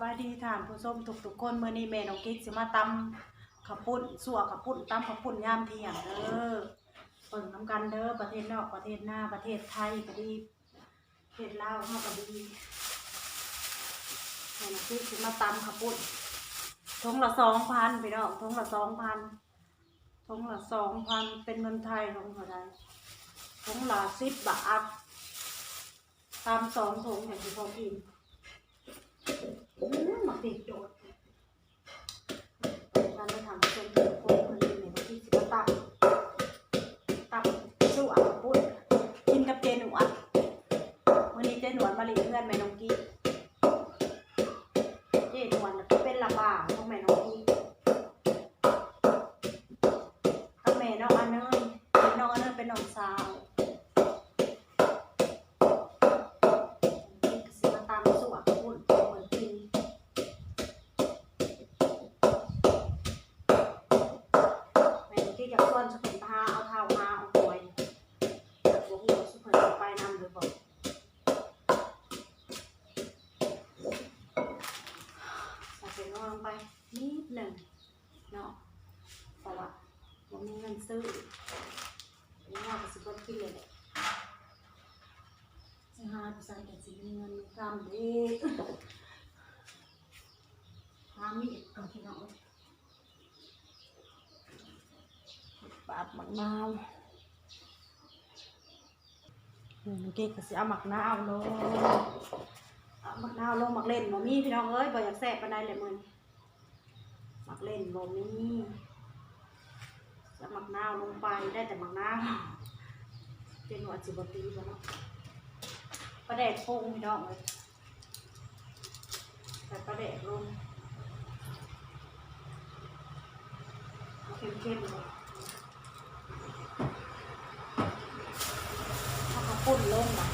ສະບາຍດີທ່ານຜູ້ຊົມທຸກໆຄົນ, ມື້ນີ້ແມ່ນ້ອງກິກຊິມາຕຳເຂົ້າປຸ້ນ ຊົ່ວເຂົ້າປຸ້ນ ຕຳເຂົ້າປຸ້ນຍາມທ່ຽງເດີ. ເບິ່ງນຳກັນເດີ ປະເທດນອກປະເທດນາ ປະເທດໄທກະດີ ປະເທດລາວເຮົາກະດີ. ແມ່ນ້ອງກິກຊິມາຕຳເຂົ້າປຸ້ນ ຖົງລະສອງພັນ ພີ່ນ້ອງ ຖົງລະສອງພັນ ຖົງລະສອງພັນ ເປັນເງິນໄທຖົງເທົ່າໃດ? ຖົງລະສິບບາດ ຕຳສອງຖົງຈັ່ງຊິພໍກິນ. ອືມ ໝາກເຜັດໂດດ. ກັນໄປທາງເສັ້ນໂຄ້ງເພິ່ນນີ້ ມື້ນີ້ຊິມາຕຳ ຕຳຊົ່ວເຂົ້າປຸ້ນ ກິນກັບເຈ້ໜວດ. ມື້ນີ້ເຈ້ໜວດມາຫຼິ້ນເຮືອນແມ່ນ້ອງກິກ. ເຈ້ໜວດເປັນລາວຂອງແມ່ນ້ອງກິກ ກັບແມ່ນ້ອງອາເນີຍ. ແມ່ນ້ອງອາເນີຍເປັນນ້ອງສາວ. ກະຊິມາຕຳຊົ່ວເຂົ້າປຸ້ນໃຫ້ເພິ່ນກິນ. ແມ່ນທີ່ຢາກຊວນສຸເພິ່ນພາເອົາເຂົ້າມາເອົາຫອຍ ແຕ່ບໍ່ຮູ້ວ່າສຸເພິ່ນຊິໄປນຳຫຼືບໍ່. ໃສ່ແປ້ງນົວລົງໄປນິດໜຶ່ງເນາະ ເພາະວ່າບໍ່ມີເງິນຊື້. ແລ້ວເຮົາກະຊິບໍ່ກິນເລີຍແຫຼະ ຊິຫາຢູ່ໃສຈັ່ງຊິມີເງິນມີຄຳເດ. ຫາມີດກ່ອນພີ່ນ້ອງເອີຍ ປາດໝາກນາວ. ເມື່ອກີ້ກະຊິເອົາໝາກນາວລົງ ເອົາໝາກນາວລົງ. ໝາກເລັ່ນບໍ່ມີພີ່ນ້ອງເອີຍ ບໍ່ຢາກແຊບປານໃດແຫຼະມື້ນີ້. ໝາກເລັ່ນບໍ່ມີ ໃສ່ໝາກນາວລົງໄປ ໄດ້ແຕ່ໝາກນາວ. ເຈັກວ່າຊິບໍ່ຕີບໍ່ເນາະ. ປາແດກປຸງພີ່ນ້ອງເອີຍ ໃສ່ປາແດກລົງ ເອົາເຄັມໆ ເອົາເຂົ້າປຸ້ນລົງ ເອົາ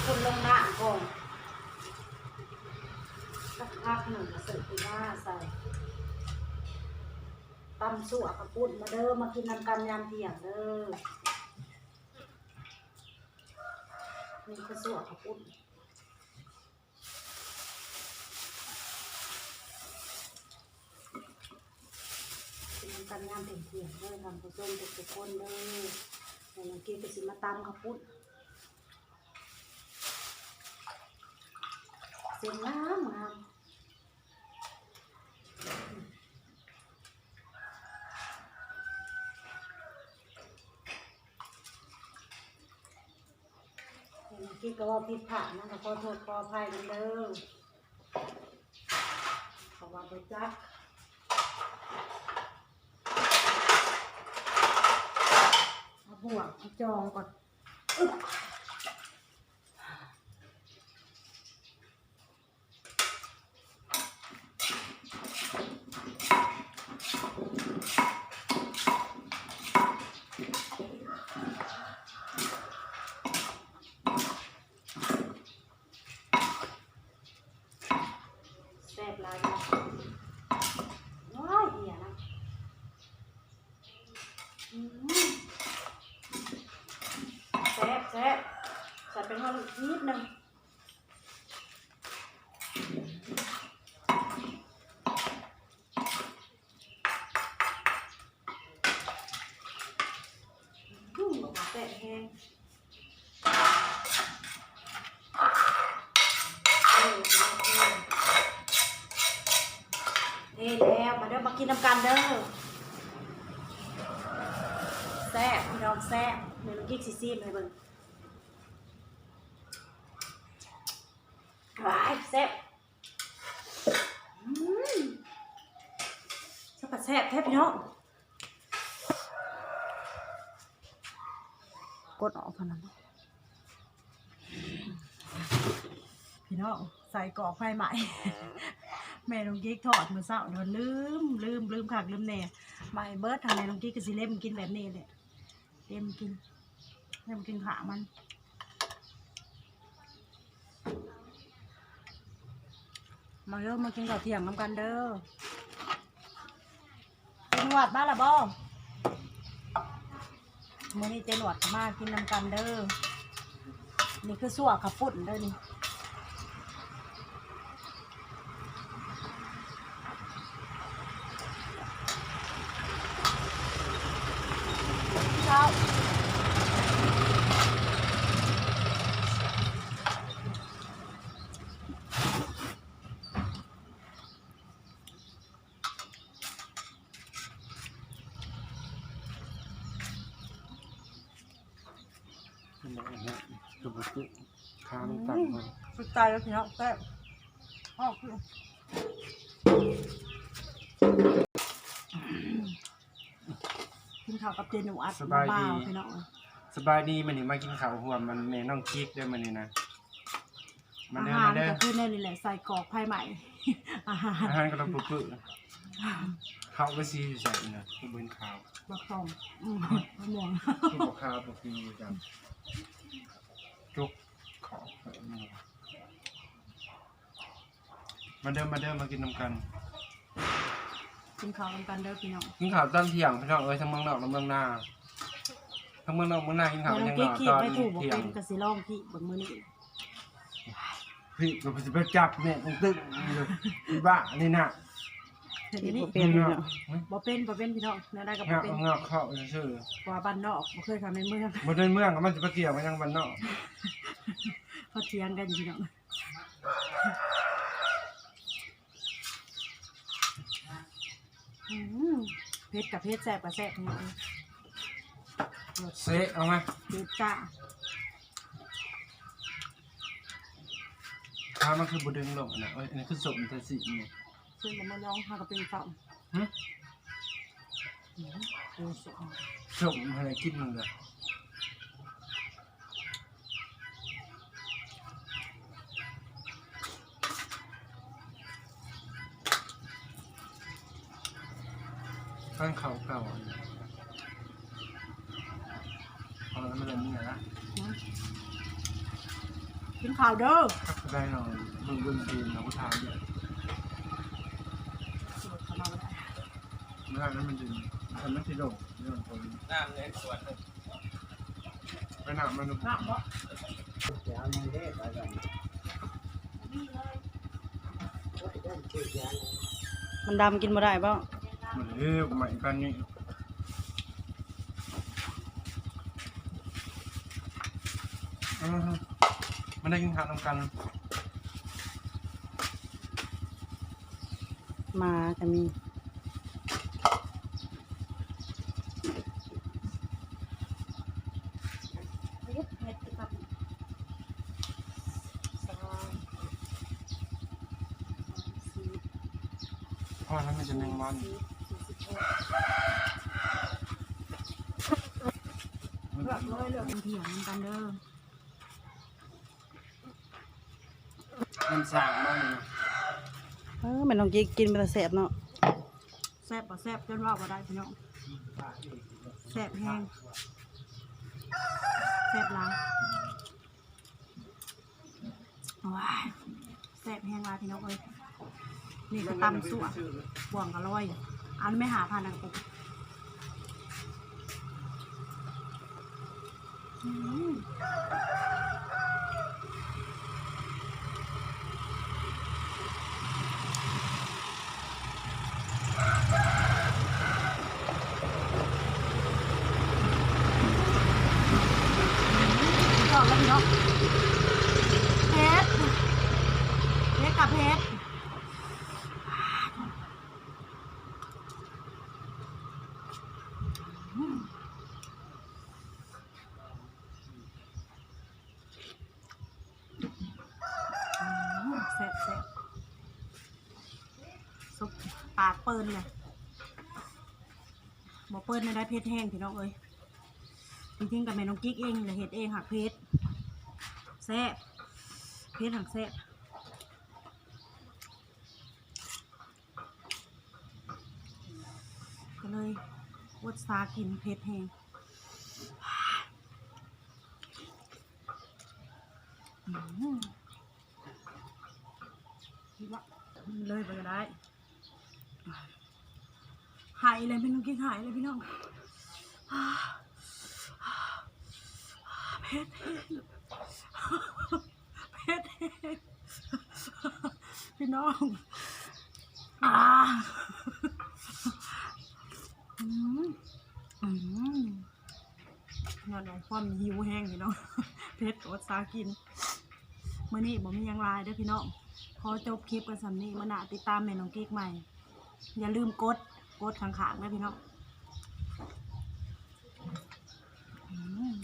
ເຂົ້າປຸ້ນລົງນ້ຳກ່ອນ. ສັກພັກໜຶ່ງກະໃສ່ປີນາໃສ່ ຕຳຊົ່ວເຂົ້າປຸ້ນ. ມາເດີ ມາກິນນຳກັນຍາມທ່ຽງເດີ. ນີ້ຄືຊົ່ວເຂົ້າປຸ້ນ ກິນນຳກັນຍາມທ່ຽງໆເດີທ່ານຜູ້ຊົມທຸກໆຄົນເດີ. ແລ້ວນ້ອງກີ້ກະຊິມາຕຳເຂົ້າປຸ້ນ ເສັ້ນງາມໆ. ເມື່ອກີ້ກະເວົ້າຜິດພາດນຳ ກະຂໍໂທດຂໍອະໄພນຳເດີ ເພາະວ່າບໍ່ຈັກ. ເອົາບ່ວງມາຈອງກ່ອນ ອຶບ. ແຊບຫຼາຍເນາະ ວ້າຍ ເຫື່ອນະ. ອືມ ແຊບໆ ໃສ່ແປ້ງນົວລົງອີກນິດໜຶ່ງ. ອືມ ແຊບແຮງ ເອີ ເອີ ເອີ ເອີ ແລ້ວ ມາເດີ ມາກິນນຳກັນເດີ. ແຊບ ພີ່ນ້ອງ ແຊບ. ແມ່ນ້ອງກິກຊິຊີມໃຫ້ເບິ່ງ. ວ້າຍ ແຊບ ອືມ ສະປະແຊບແທ້ພີ່ນ້ອງ. ກົດອອກເທົ່ານັ້ນ ພີ່ນ້ອງ ໄສ້ກອກໄຟໄໝ້. ແມ່ນ້ອງກິກທອດມື້ເຊົ້າ ລືມ ລືມ ລືມຄັກລືມແນ່ ໄໝ້ເບິດ. ທາງແມ່ນ້ອງກິກກະຊິເລັມກິນແບບນີ້ແຫຼະ. ເລັມກິນ ເລັມກິນຂາມັນ. ມາເດີ ມາກິນເຂົ້າທ່ຽງນຳກັນເດີ. ເຈໜວດມາລະບໍ່? ມື້ນີ້ເຈໜວດກະມາກິນນຳກັນເດີ. ນີ້ຄືຊົ່ວເຂົ້າປຸ້ນເດີນີ້. ຄືບໍ່ຄື ຄາມັນຕັ້ງ ອືມ ມາ ສຸດໃຈແລ້ວພີ່ນ້ອງ ແຊບ ອອກຢູ່ ກິນເຂົ້າກັບເຈໜູອັດ ສະບາຍດີ ມາບ່າວພີ່ນ້ອງ ສະບາຍດີ ມື້ນີ້ມາກິນເຂົ້າຮ່ວມອັນແມ່ນ້ອງຈິກເດີ້ ມື້ນີ້ນະ ມາເດີ້ ອາຫານ ມາເດີ້ ກໍຄືແນວນີ້ແຫຼະ ໄສ້ກອກໄຟໄໝ້ ອາຫານ ອາຫານກໍຕ້ອງປຶບໆ ເຂົ້າກໍຊິຢູ່ໃສນະ ຄືບໍ່ເຫັນຂາວ ບັກຕອງ ອືມ ບັກມ່ວງ ຄືບໍ່ຂາວບໍ່ປີຢູ່ຈັ່ງ ຈົກຂອງ ມາເດີ້ ມາເດີ້ ມາກິນນຳກັນ ກິນເຂົ້ານຳກັນເດີ້ພີ່ນ້ອງ ກິນເຂົ້າຕອນທ່ຽງພີ່ນ້ອງເອີຍ ທັງເມືອງນອກ ແລະ ເມືອງນາ ທັງເມືອງນອກເມືອງນາ ກິນເຂົ້າ ແມ່ນ້ອງ ກັນຢ່າງ ກິນ ງອກ ຄີບ ຕອນ ໄປຖືກ ທ່ຽງ ບໍ່ເປັນ ກໍຊິລອງຄີບເບິ່ງມື້ນີ້ ພີ່ ກໍຊິໄປຈັບແມ່ນຕຶກຢູ່ ອີບ້ານີ້ນະ ເຮັດອັນນີ້ ບໍ່ເປັນເນາະ ບໍ່ເປັນ ບໍ່ເປັນພີ່ນ້ອງ ແນວໃດກໍບໍ່ເປັນ ງອກເຂົ້າຊື່ໆ ເພາະວ່າບ້ານນອກ ບໍ່ເຄີຍເຂົ້າໃນເມືອງ ບໍ່ໃນເມືອງ ມັນຊິໄປທ່ຽງກັນຫຍັງບ້ານນອກ ເຂົາຖຽງກັນຢູ່ພີ່ນ້ອງ. ອືມ ເຜັດກໍເຜັດ ແຊບກໍແຊບ ເຊະ ເອົາມາ ເຜັດຈ້າ ຂາມັນຄືບໍ່ດຶງລົງນະ ເອີຍ ອັນນີ້ຄືສົ້ມແທ້ຊິນີ້ ເພິ່ນກໍມາລອງ ຫາກໍເປັນເຂົ້າ ຫຶ ອືມ ເປັນສົ້ມ ສົ້ມໃຫ້ກິນເດີ. ທານເຂົ້າເກົ່າ ເອົາແລ້ວມັນເລີ່ມເມື່ອຍລະ ກິນເຂົ້າເດີ ໄດ້ເນາະ ເບິ່ງເບິ່ງດີເນາະ ບໍ່ທານເດີ ເວລານັ້ນມັນຊິ ມັນຊິລົງ ນ້ຳໃນສວນ ໄປນ້ຳມັນ ນ້ຳບໍ່ ມັນດຳກິນບໍ່ໄດ້ບໍ່? ມັນເລວ ໃໝ່ປານນີ້ ເອີ ມາໄດ້ກິນເຂົ້ານຳກັນ. ໝາກໍມີ ເຮັດ ເຮັດກັບ ສາມ ສີ່ ພໍແລ້ວ ມີແຕ່ແມງວັນ ເລືອກເລີຍ ເລືອກເປັນຖຽງນຳກັນເດີ. ມັນສ້າງມານີ້ນະ ເອີ ແມ່ນ້ອງກິກກິນເປັນຕາແຊບເນາະ ແຊບບໍ່ແຊບຈົນເວົ້າບໍ່ໄດ້ພີ່ນ້ອງ ແຊບແຮງ ແຊບຫຼາຍ ວ້າຍ ແຊບແຮງຫຼາຍພີ່ນ້ອງເອີຍ ນີ້ກໍຕຳຊົ່ວ ບ່ວງກໍລອຍ ເອົາແມ່ ຫ້າພັນ ອັນກະປຸກ. ອືມ ອືມ ເຜັດ ເຜັດ ເຜັດກັບເຜັດ. ອືມ ແຊບໆ ສົບປາກເປີ້ນເລີຍ ບໍ່ເປີ້ນແນວໃດ ເຜັດແຮງພີ່ນ້ອງເອີຍ ຈິງໆ ກໍແມ່ນ້ອງກິກເອງແຫຼະ ເຮັດເອງຫາກເຜັດ ແຊບ ເຜັດຫາກແຊບ. ກໍເລີຍອົດສາກິນເຜັດແຮງ ອືມ ເລີຍໄປກໍໄດ້ ຫາຍເລີຍ ແມ່ນ້ອງກິກຫາຍເລີຍພີ່ນ້ອງ ເຜັດແຮງ ເຜັດແຮງ ພີ່ນ້ອງ ອາ ອືມ ອືມ ຍ້ອນວ່າຄວາມຫິວແຮງພີ່ນ້ອງ ເຜັດກໍອົດສາກິນ ມື້ນີ້ບໍ່ມີຫຍັງຫຼາຍເດີ້ພີ່ນ້ອງ ຂໍຈົບຄລິບກັນສ່ຳນີ້ ມື້ໜ້າຕິດຕາມແມ່ນ້ອງກິກໃໝ່ ຢ່າລືມກົດ ກົດຂ້າງໆ ເດີ້ພີ່ນ້ອງ ອືມ.